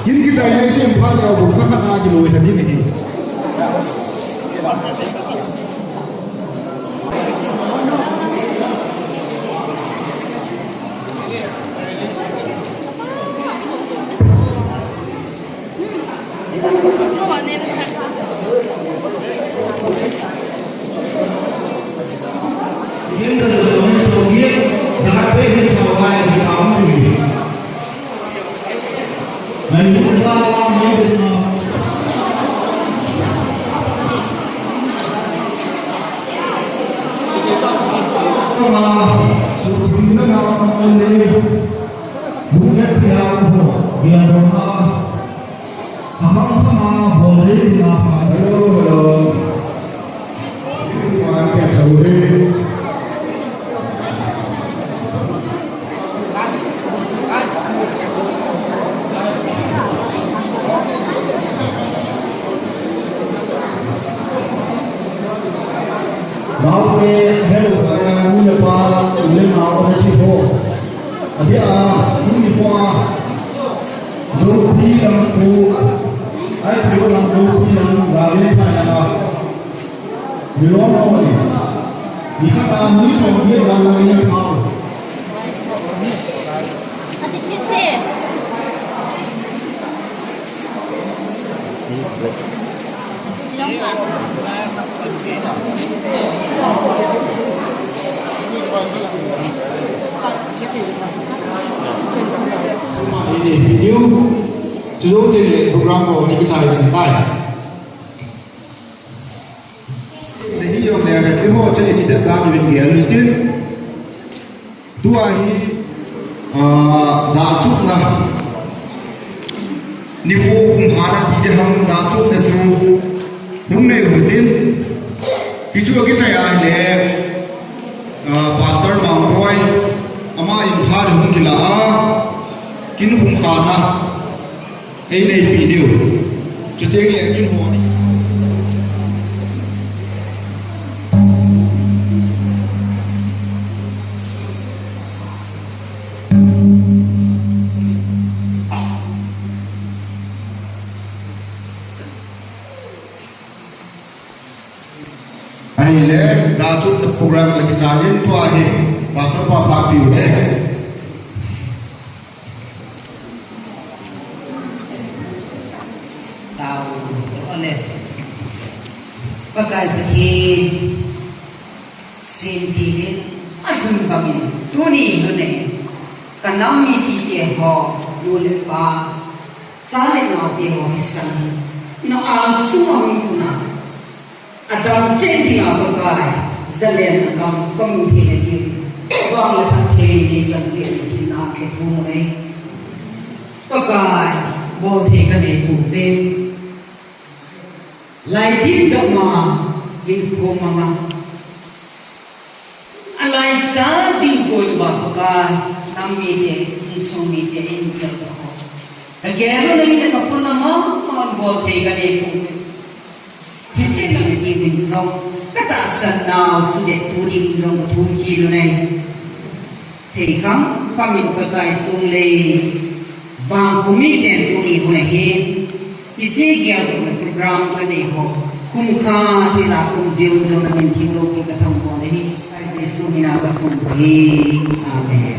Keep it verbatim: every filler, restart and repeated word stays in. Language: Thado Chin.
Kin kichai nei sem pha ni au bu kha kha na ki loi kha din hi. Hello, hello. Naote, hello, aya, nu le pa, u le nao, ana chi ho. Adia, nu ni pa. Zopi lang ku, ai, pi lang, Zopi lang, Valentine lang. Mi lom lom ni. Ni khat a nui som ni a lang ni pau. Ni, ni, ni, chu zo te le program ko ni kichai ni tai. Nahi jong le, iho chale kidet dan uvin gel u hitin. Tua hi, ah, dachutna. Nikho khumkhana ti ding ham dachutna chu hung nei u hitin. Ti chu akichai a le, ah, Pastor Mangboi, ama in pha hung kila a, kin khumkhana. Ei neipi diu. Chuteng le kin ho ni. Ahile, dachutna program la kichai in tua hi, Pastor pa pha piu te. Tao, ale. Pakai Pathen, sin ti hin, ahung bangin, tuni nune, kanam mipi te ho, nu le pa, cha le nao te ho thisan hi, na angsunga hung kuna, Adam chen dinga Pakai, zalen a kam kamu theina diu, vang le phatthei nei chan peh in kin a kathum u ahi. Pakai, bolthei kanei pouve. Lai ding dama, hinkho manga. Alai cha ding koi ba Pakai, nam mite, insung mite, in gel ba ho. Kagel u nei le kapuna mama, bolthei kanei pouve. Hiche lang ti min jong, katahsan nau suhdet tu ding jong kathum kit u ahi. Theikham kham in Pakai sung le vangkho miten tuni hun ahin, hiche geldohna program kanei ho, khumkha thei la um jing jong namin theng loupi kathangvah u ahi. Pakai Jesu mina kathum u ahi. Amen.